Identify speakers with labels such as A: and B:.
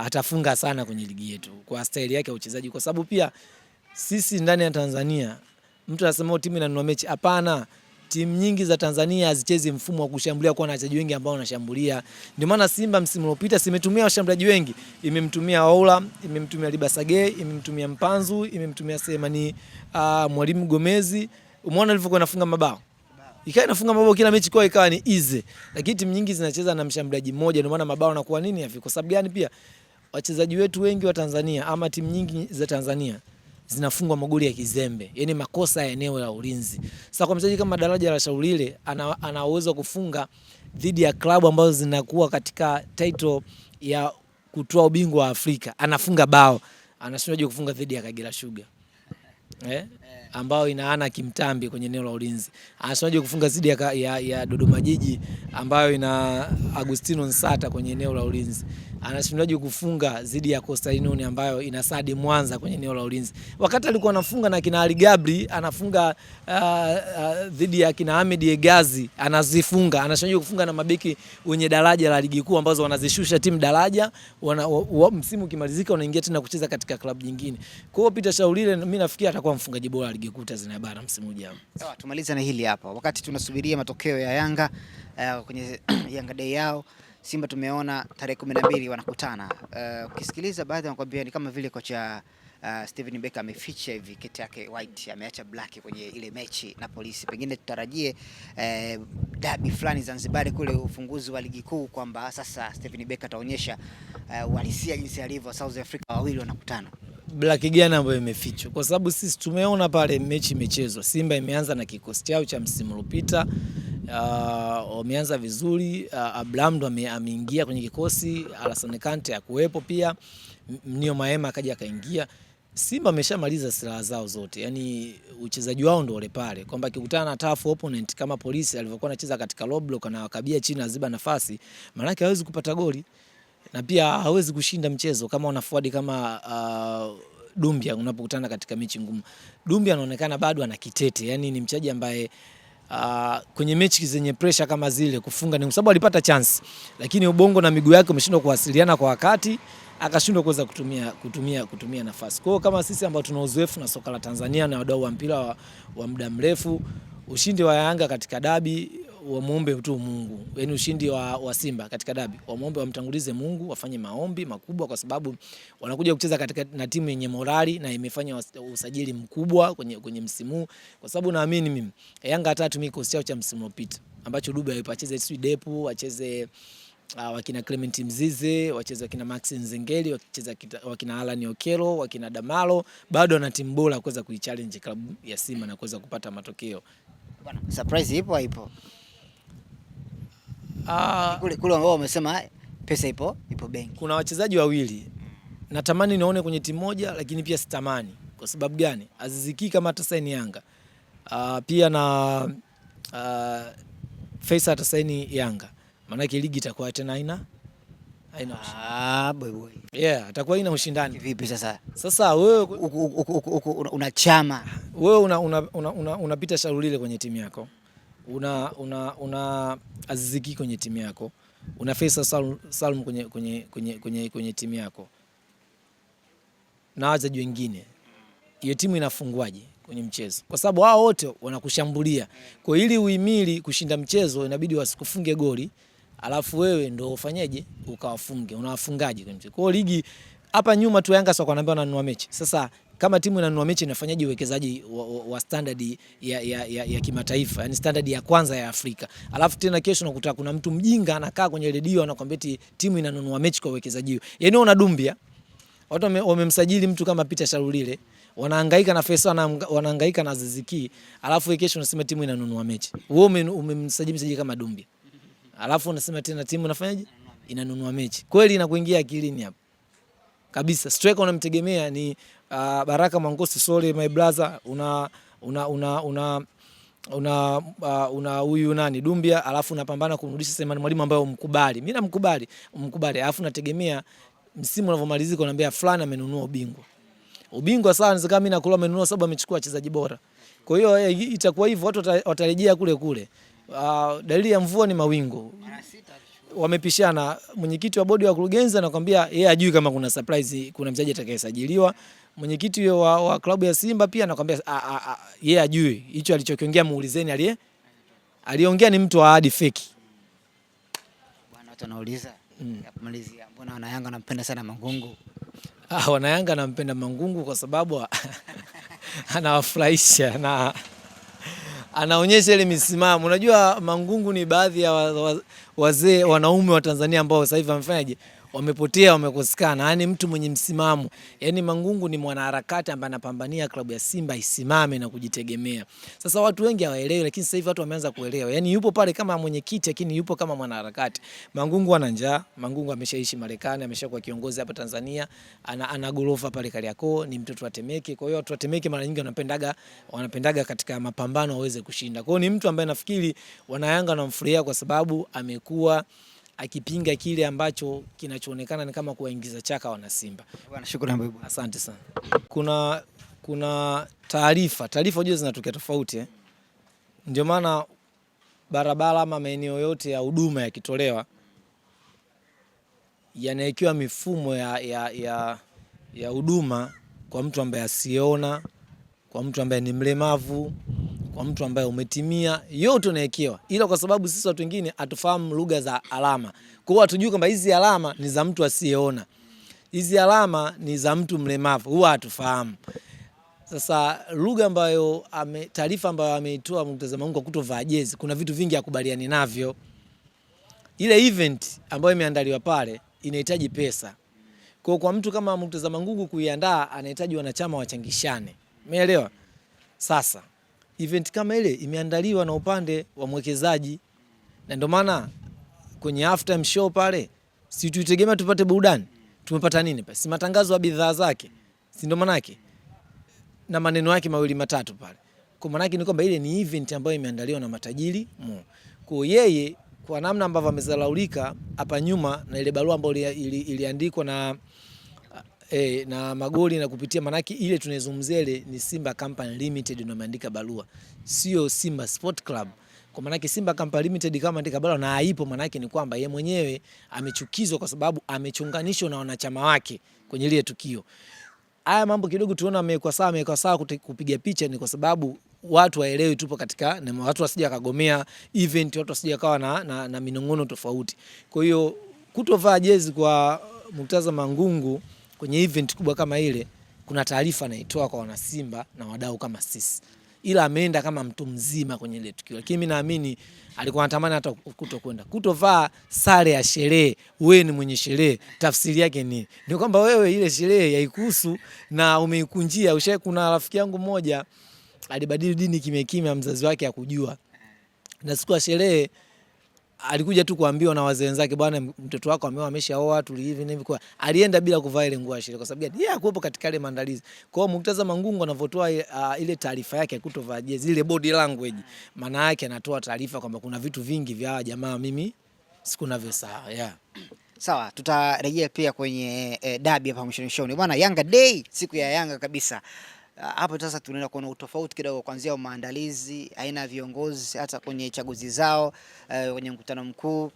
A: Atafunga sana kwenye ligi yetu kwa staili yake ya uchezaji, kwa sababu pia sisi ndani ya Tanzania mtu anasema, "Oh, timu inanunua mechi." Hapana, timu nyingi za Tanzania hazichezi mfumo wa kushambulia kwa na wachezaji wengi ambao wanashambulia. Ndio maana Simba msimu uliopita simetumia washambuliaji wengi, imemtumia Oula, imemtumia Libasage, imemtumia Mpanzu, imemtumia Semani, Mwalimu Gomezi. Umeona alivyokuwa anafunga mabao, ikawa inafunga mabao kila mechi kwa ikawa ni easy, lakini timu nyingi zinacheza na mshambuliaji mmoja, ndio maana mabao yanakuwa nini hafi. Kwa sababu gani? Pia wachezaji wetu wengi wa Tanzania ama timu nyingi za Tanzania zinafungwa magoli ya kizembe, yani makosa ya eneo la ulinzi. Sasa kwa mchezaji kama daraja la Shaulile ana uwezo wa kufunga dhidi ya klabu ambazo zinakuwa katika title ya kutoa ubingwa wa Afrika, anafunga bao, anashindwa kufunga dhidi ya Kagera Sugar, eh, ambayo inaana kimtambi kwenye eneo la ulinzi. Anasemaje kufunga dhidi ya Dodoma Jiji ambayo ina Agustino Nsata kwenye eneo la ulinzi? Anashindaje kufunga dhidi ya Coastal Union ambayo ina Sadi Mwanza kwenye eneo la ulinzi? Wakati alikuwa anafunga na kina Ali Gabri, anafunga dhidi ya kina Ahmed Egazi, anazifunga. Anashindaje kufunga na mabeki wenye daraja la ligi kuu ambazo wanazishusha timu daraja, msimu ukimalizika wanaingia tena kucheza katika klabu nyingine. Kwa hiyo Peter Shaulile mimi nafikiri atakuwa mfungaji bora ligi kuu Tanzania bara msimu ujao.
B: Sawa, tumalize na hili hapa. Wakati tunasubiria matokeo ya Yanga kwenye Yanga Day yao, Simba tumeona tarehe 12 wanakutana. Ukisikiliza baadhi wanakuambia ni kama vile kocha Steven Becker ameficha hivi kit yake white, ameacha black kwenye ile mechi na Polisi. Pengine tutarajie dabi fulani Zanzibar kule, ufunguzi wa ligi kuu, kwamba sasa Steven Becker ataonyesha uhalisia jinsi alivyo. South Africa wawili wanakutana.
A: Black gani ambayo imefichwa? Kwa sababu sisi tumeona pale mechi imechezwa, Simba imeanza na kikosi chao cha msimu uliopita. Wameanza vizuri. Abraham ndo ameingia kwenye kikosi, Alassane Kante hakuwepo pia, Mnio Maema akaja akaingia. Simba ameshamaliza silaha zao zote, yani uchezaji wao ndo ule pale, kwamba akikutana na tough opponent kama Polisi alivyokuwa anacheza katika low block na wakabia chini aziba nafasi, maana yake hawezi kupata goli na pia hawezi kushinda mchezo kama una forward kama Dumbia. Unapokutana katika mechi ngumu, Dumbia anaonekana bado ana kitete, yani ni mchezaji ambaye kwenye mechi zenye pressure kama zile kufunga ni kwa sababu alipata chance, lakini ubongo na miguu yake umeshindwa kuwasiliana kwa wakati, akashindwa kuweza kutumia nafasi. Kwa hiyo kama sisi ambao tuna uzoefu na soka la Tanzania na wadau wa mpira wa muda mrefu, ushindi wa Yanga katika dabi wamuombe tu Mungu, yaani ushindi wa Simba katika dabi wamuombe, wamtangulize Mungu, wafanye maombi makubwa, kwa sababu wanakuja kucheza katika na timu yenye morali na imefanya usajili mkubwa kwenye msimu, kwa sababu naamini mimi Yanga hata atumie kikosi chao cha msimu uliopita ambacho Dube alipacheze sijui Depu acheze wakina Clement Mzize, wacheze wakina Max Nzengeli, wakicheza wakina Alan Okelo, wakina Damalo, bado ana timu bora kuweza kuichallenge klabu ya Simba na kuweza kupata matokeo.
B: Bwana, surprise ipo haipo? Kule kule ambao wamesema pesa ipo benki.
A: Kuna wachezaji wawili natamani nione kwenye timu moja, lakini pia sitamani. Kwa sababu gani? Aziz Ki kama atasaini Yanga, pia na Faisal atasaini Yanga, maanake ligi itakuwa tena haina
B: Ah, boy boy.
A: Yeah, atakuwa haina ushindani.
B: Vipi sasa?
A: Sasa wewe
B: Huku una chama.
A: Wewe una Shalulile kwenye timu yako, una Aziz Ki kwenye timu yako, una Faisal Salum kwenye timu yako na wachezaji wengine, hiyo timu inafungwaje kwenye mchezo? Kwa sababu hao wote wanakushambulia. Kwa hiyo ili uhimili kushinda mchezo inabidi wasikufunge goli, alafu wewe ndo ufanyeje ukawafunge. Unawafungaje kwenye mchezo? Kwa hiyo ligi hapa nyuma tu Yanga sio wanaambiwa wananunua mechi. Sasa kama timu inanunua mechi inafanyaje uwekezaji wa standard ya kimataifa, yani standard ya kwanza ya Afrika? Alafu tena kesho nakuta kuna mtu mjinga anakaa kwenye redio anakuambia eti timu inanunua mechi kwa uwekezaji. Yaani wewe unadumbia. Watu wamemsajili mtu kama Peter Shalulile, wanahangaika na Faisal, wanahangaika na Aziz Ki, alafu kesho unasema timu inanunua mechi. Wewe umemsajili mchezaji kama Dumbia, alafu unasema tena timu inafanyaje? Inanunua mechi. Kweli inakuingia akilini hapo kabisa. Striker unamtegemea ni Baraka Mwangosi, sorry my brother, una huyu nani Dumbia, alafu unapambana kumrudisha Selemani Mwalimu ambaye umkubali. Mimi namkubali, umkubali, alafu nategemea msimu unavyomalizika unaambia fulani amenunua ubingwa. Ubingwa sana kama mimi nakula amenunua sababu amechukua wachezaji bora. Kwa hiyo itakuwa hivyo, watu watarejea kule kule. Dalili ya mvua ni mawingu. Wamepishana. Mwenyekiti wa bodi ya wakurugenzi anakuambia yeye hajui kama kuna surprise, kuna mchezaji atakayesajiliwa. Mwenyekiti wa klabu ya Simba pia anakuambia yeye hajui hicho alichokiongea, muulizeni aliongea ni mtu wa ahadi feki.
B: Bwana, watu wanauliza kumalizia, mbona wana Yanga wanampenda sana Mangungu?
A: Ah, wana Yanga anampenda Mangungu kwa sababu anawafurahisha na anaonyesha ile misimamo. Unajua Mangungu ni baadhi ya wazee wanaume wa Tanzania ambao sasa hivi wamefanyaje, wamepotea, wamekosekana. Yaani mtu mwenye msimamo. Yaani Mangungu ni mwanaharakati ambaye anapambania klabu ya Simba isimame na kujitegemea. Sasa watu wengi hawaelewi, lakini sasa hivi watu wameanza kuelewa. Yaani yupo pale kama mwenyekiti, lakini yupo kama mwanaharakati. Mangungu ana njaa, Mangungu ameshaishi Marekani, ameshakuwa kiongozi hapa Tanzania, ana gorofa pale Kariakoo, ni mtoto wa Temeke. Kwa hiyo watu wa Temeke mara nyingi wanapendaga katika mapambano waweze kushinda. Kwa hiyo ni mtu ambaye nafikiri wanayanga wanamfurahia kwa sababu amekuwa akipinga kile ambacho kinachoonekana ni kama kuwaingiza chaka wana Simba.
B: Bwana, shukrani bwana.
A: Asante sana. Kuna taarifa unajua zinatokea tofauti Ndio maana barabara ama maeneo yote ya huduma yakitolewa yanawekewa mifumo ya huduma kwa mtu ambaye asiona, kwa mtu ambaye ni mlemavu, kwa mtu ambaye umetimia, yote unawekewa, ila kwa sababu sisi watu wengine hatufahamu lugha za alama, kwa hiyo hatujui kwamba hizi alama ni za mtu asiyeona, hizi alama ni za mtu mlemavu, huwa hatufahamu. Sasa lugha ambayo taarifa ambayo ameitoa Murtaza Mangungu kutovaa jezi, kuna vitu vingi hakubaliani navyo. Ile event ambayo imeandaliwa pale inahitaji pesa. Kwa kwa mtu kama Murtaza Mangungu kuiandaa anahitaji wanachama wachangishane. Umeelewa? Sasa event kama ile imeandaliwa na upande wa mwekezaji, na ndio maana kwenye half time show pale si tuitegemea tupate burudani, tumepata nini pale? Si matangazo ya bidhaa zake, si ndio maana yake, na maneno yake mawili matatu pale. Kwa maana yake ni kwamba ile ni event ambayo imeandaliwa na matajiri mu. Kwa yeye kwa namna ambavyo amezalaulika hapa nyuma na ile barua ambayo iliandikwa na na magoli na kupitia, manake ile tunaizungumzia ile ni Simba Company Limited ndio imeandika barua, sio Simba Sport Club. Kwa manake Simba Company Limited kama andika barua na haipo, manake ni kwamba yeye mwenyewe amechukizwa kwa sababu amechunganishwa na wanachama wake kwenye ile tukio. Haya mambo kidogo tuona amewekwa sawa, amewekwa sawa kupiga picha ni kwa sababu watu waelewe tupo katika, na watu wasije wakagomea event, watu wasije wakawa na minong'ono tofauti. Kwa hiyo kutovaa jezi kwa Murtaza Mangungu kwenye event kubwa kama ile, kuna taarifa anaitoa kwa wanasimba na wadau kama sisi, ila ameenda kama mtu mzima kwenye ile tukio, lakini mimi naamini alikuwa anatamani hata kutokwenda. Kutovaa sare ya sherehe, wewe ni mwenye sherehe, tafsiri yake ni ni kwamba wewe ile sherehe haikuhusu na umeikunjia. Ushaye, kuna rafiki yangu mmoja alibadili dini kimya kimya, mzazi wake hakujua, na siku ya sherehe alikuja tu kuambiwa na wazee wenzake, bwana, mtoto wako ameoa, ameshaoa, tuli hivi na hivi. Kwa alienda bila kuvaa ile nguo ya sherehe. Kwa sababu gani? Yeye hakuwepo katika ile maandalizi. Kwa hiyo Murtaza Mangungu anavyotoa ile taarifa yake kutovaa jezi, ile body language, maana yake anatoa taarifa kwamba kuna vitu vingi vya jamaa mimi sikunavyosahau. Yeah.
B: Sawa, tutarejea pia kwenye dabi hapa mwishoni mwishoni. Bwana, Yanga Day, siku ya Yanga kabisa. Hapo sasa tunaenda kuona utofauti kidogo kuanzia maandalizi, aina ya viongozi, hata kwenye chaguzi zao, kwenye mkutano mkuu.